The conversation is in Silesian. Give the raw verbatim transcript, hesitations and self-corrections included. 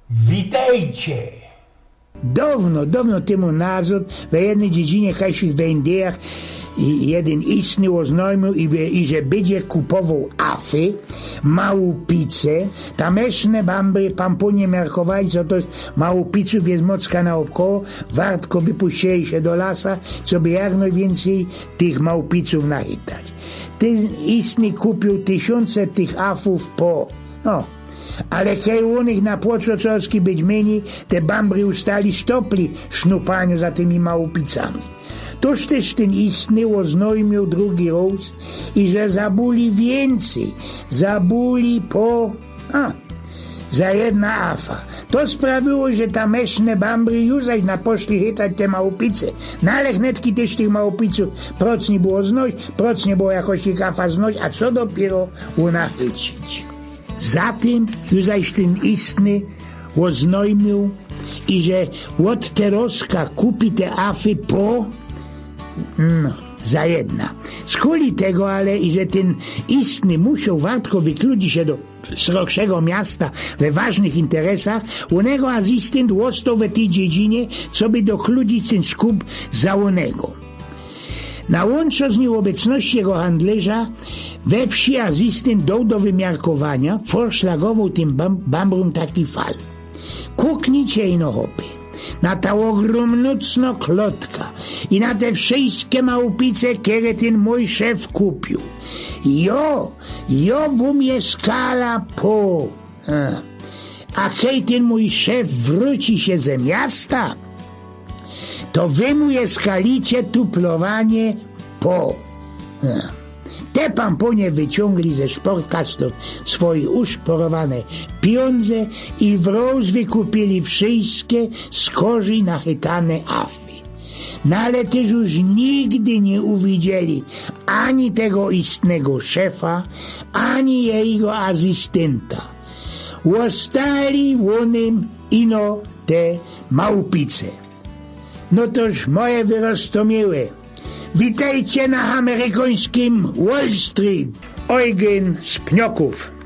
Witejcie! Downo, downo tymu nazod we jednyj dziedzinie kajszych Wejndejach i jedyn istny ôznojmiōł, i, i że bydzie kupowoł afy, małupice, tamyszne bambry, pōnpōnie miarkowali, co to małupicōw je mocka naôbkoło, wartko wypuścili sie do lasa, coby jak nojwiyncyj tych małupicōw nachytać. Tyn istny kupiōł tysiōnce tych afōw po, no, ale kej u nich na płocku coski być myni, te bambry ustali stopli sznupaniu za tymi małupicami. Toż tyż tyn istny ôznojmiōł drugi rōz, i że zabuli wiyncyj, zabuli po, a, za jedna afa. To sprawiło, że tamyszne bambry już zaś na poszli chytać te małupice. No ale hnetki tyż tych małupicōw proc niy było znoś, proc niy było jakoś ich afa znoś, a co dopiyro unachycić. Zatym już zaś tyn istny ôznojmiōł, i że ôd terozka kupi te afy po, mm, za jedna. Skuli tego ale, i że tyn istny musioł wartko wykludzi sie do srogszego miasta we ważnych interesach, u niego asystynt ôstoł we tyj dziedzinie, coby dokludzić tyn skup za u niego. Na łōnczo z niyôbecności jego handlerza we wsi asystynt doł do wymiarkowania, forszlagowoł tym bam-, bambrōm taki fal. Kuknijcie ino, chopy, na ta ôgrōmnōcnŏ klotka i na te wszyjske małupice, kere tyn mōj szef kupiōł. Jo, jo wōm je skala po. E. A kej tyn mōj szef wrōci sie ze miasta, to wy mu je skalicie tuplowanie po. E. Te pōnpōnie wyciōngli ze szportkastōw swoje uszporowane pijōndze i wrōz wykupili wszyjske skorzij nachytane afy. No ale tyż już nigdy niy uwidzieli ani tego istnego szefa, ani jego asystynta. Ôstali ônym ino te małupice. No toż, moje wyroztōmiłe, witejcie na amerykańskim Wall Street. Ojgyn z Pniokōw.